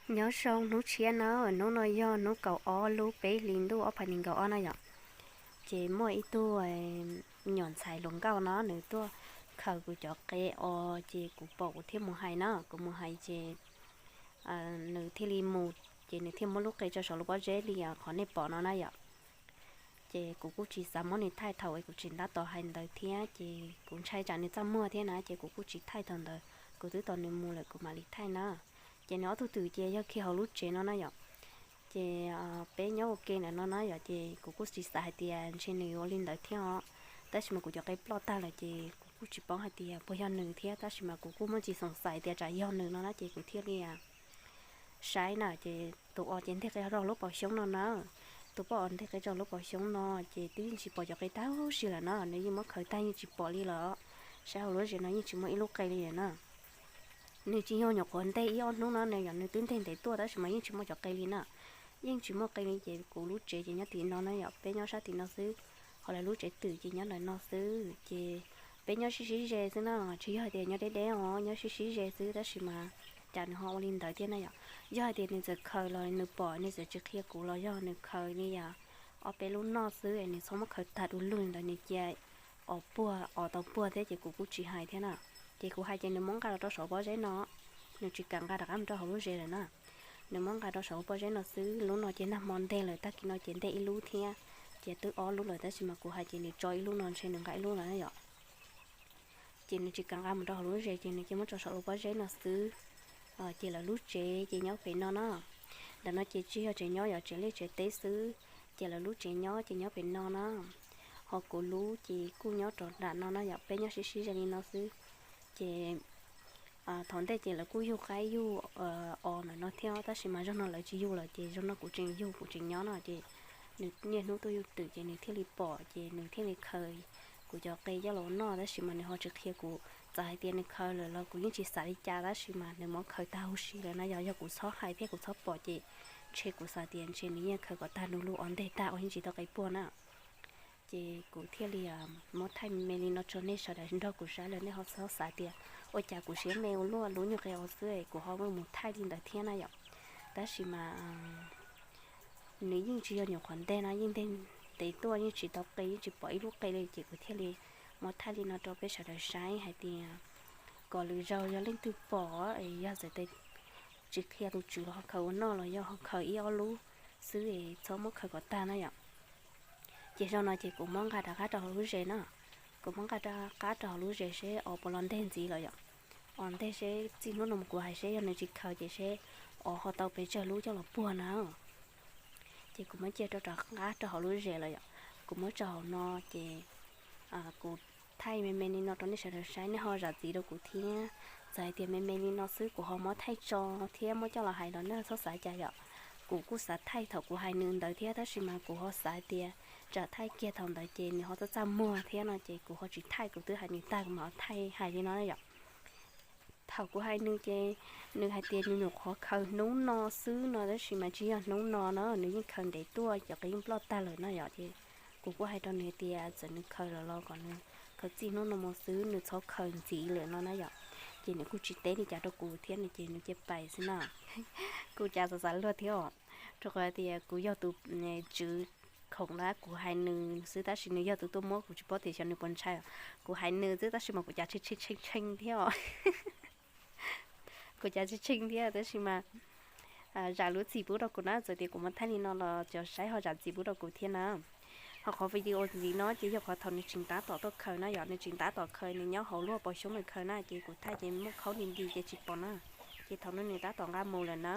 Nyob zoo hnub tshiab na, hnub no yog hnub kaum ob lub peb hlis ntuj ob phav nees nkaum ob na yom. Ces muaj ib tug nyuam ntxhais hluas nkauj no nws tuaj khaws kuv cov qe os, ces kuv pom kuv thiaj mus hais na, kuv mus hais ces nws thiaj li mus, ces nws thiaj muab lub qe tso saum lub pob zeb li qhov nej pom no na yom. Ces kuv kuj tsis xav muab nws thaij thaum uas kuv tseem tab tom hais ntawd thiab, ces kuv ntshai tsam nws txaj muag thiab na, ces kuv kuj tsis thaij thaum ntawd, kuv twb tos nws mus lawm kuv mam li thaij na. Ces nws ob tug twm ces yog khi hauv lub tsev no na yom. Ces peb nyob ua ke ntawm no na yom, ces kuv kuj tsis xav hais tias ntshe nws yuav ua li ntawd thiab os, tab sis mas kuv cov qe ploj tag lawm ces kuv kuj tsis paub hais tias puas yog nws thiab, tab sis mas kuv kuj muaj tsis xoom xais tias tsam yog nws no na, ces kuv thiaj li saib na, ces tus os ces nteg qe rau lub paus xyoob no na. Tus poj os nteg qe rau lub paus xyoob no, ces twb yeej tsis pom cov qe tag huv si lawm na, nws yeej muab khaws tag yeej tsis pom li lawm. Saib hauv lub zes no yeej tsis muaj ib lub qe li lawm na. Nws tsis yog nyuam qhuav nteg ib ob hnub no ne yom, nws twb nteg ntev tuaj tab sis mas yeej tsis muaj cov qe li na. Yeej tsis muaj qe li ces kuv lub tsev ces nyob tim no na yom, peb nyob sab tim no xwb, ho lawv lub tsev twm ces nyob ntawm no xwb, ces peb nyob sib sib ze xwb na, tsis yog hais tias nyob deb deb os, nyob sib sib ze xwb, tab sis mas cas nws ho ua li ntawd thiab na yom. Yog hais tias nws txawm khaws los nws pom nws txawm tsis qhia kuv los yog nws khaws li ob peb lub noj xwb es nws txhob muab khaws tag du lug li ntawd, nws cia os puag os tau puag thiab ces kuv kuj tsis hais thiab na. Ces kuv hais ces nws muab nqa los rau saum pob zeb no, nws tsis kam nqa rov qab mus rau hauv lub zes lawm na. Nws muab nqa rau saum pob zeb no xwb, lub no ces nag hmo nteg lawm, tag kis no ces nteg ib lub thiab, ces twb ob lub lawm, tab sis mas kuv hais ces nws tso ib lub no ntshe nws nqa ib lub lawm na yom. Ces nws tsis kam nqa mus rau hauv lub zes ces nws cia muab tso saum lub pob zeb no xwb. Ces lawv lub tsev ces nyob pem no na. Ntawm no ces tsis yog tsev nyob, yog tsev liaj tsev teb xwb, ces lawv lub tsev nyob ces nyob pem no na. Ho kuv lub ces kuj nyob rau nram no na yom, peb nyob sib sib ze li no xwb. Ces thaum ntej ces lawv kuj yug qaib yug os ntawm no thiab, tab sis mas zaum no lawv tsis yug lawm ces zaum no kuv tseem yug kuv tseem nyob no, ces nws niaj hnub tuaj yug twm ces nws thiaj li pom ces nws thiaj li khaws kuv cov qe coj los noj, tab sis mas nws ho tsis qhia kuv. Txawm hais tias nws khaws lawm los kuv yeej tsis xav li cas, tab sis mas nws muab khaws tag huv si lawm na yom. Yog kuv txhob hais thiab kuv txhob pom ces ntshe kuv xav tias ntshe nws yeej khaws kom tag du lug os nteg tag uas yeej tsis tau qe puag na. Ces kuv thiaj li muab thaij me me li no rau nej sawv daws nrog kuv saib lawm nej ho txhob xav tias ua cas kuv siab me ua luaj lub nyuag qe os xwb kuv ho mus thaij li ntawd thiab na yom. Tab sis mas nws yeej tsis yog nyuam qhuav nteg no, yeej nteg ntev tuaj yeej tsis tau qe, yeej tsis pom ib lub qe li, ces kuv thiaj li muab thaij li no rau peb sawv daws saib hais tias kom lwm zaus yog leej twg pom es yog txawm tias tsis qhia tus tswv los ho khaws ua noj los yog ho khaws ib ob lub xwb es txhob muab khaws kom tag na yom. Ces zaum no ces kuv muab nqa rov qab rau hauv lub zes na. Kuv muab nqa rov qab rau hauv lub zes seb os puas los nteg ntxiv los yom. Os nteg seb txij hnub no mus kuv hais seb yog nws tsis khaws ces seb os ho tau pes tsawg lub coj los puag na. Ces kuv muab cia rau rov qab rau hauv lub zes los yom. Kuv muab tso hauv no ces kuv thaij me me li no rau nej sawv daws saib, nej ho zam txim rau kuv thiab. Txawm hais tias me me li no xwb kuv ho muab thaij tso thiab muab coj los hais los nej txhob xav cas yom. Kuv kuj xav thaij thaum kuv hais nws ntawd thiab, tab sis mas kuv ho xav tias tsam thaij kiag thaum ntawd ces nws ho txaj txaj muag thiab no ces kuv ho tsis thaij, kuv twb hais nws tag kuv mam thaij hais li no yom. Thaum kuv hais nws ces nws hais tias nws nyuam qhuav khaws hnub no xwb no, tab sis mas tsis yog hnub no na, nws yeej khaws ntev tuaj, cov qe yeej ploj tag lawm no yom. Ces kuv kuj hais rau nws tias txawm nws khaws lawm los kom nws khaws txij hnub no mus xwb, nws txhob khaws ntxiv lawm no na yom. Ces nws kuj tsis teb li cas rau kuv thiab, nws ces nws cia pais xwb na. Kuv cas xav xav luag thiab os, rau qhov tias kuv yog tus tswv khoom na, kuv hais nws xwb tab sis nws yog tus tuaj muab, kuv tsis paub tias xyov nws puas ntshai. Kuv hais nws xwb tab sis mas kuv cas tshee tshee tshee thiab os. Kuv cas tshee tshee thiab tab sis mas zam lub txim pub rau kuv na, txawm tias kuv muab thaij li no los cov saib ho zam txim pub rau kuv thiab na. Ho qhov video ntxiv no ces yog qhov thaum nws tseem tab tom tuaj khaws na yom, nws tseem tab tom khaws, nws nyob hauv lub paus xyoob nws khaws na, ces kuv thaij ces muaj khaub nti nti ces tsis pom na. Ces thaum no nws tab tom nqa mus lawm na.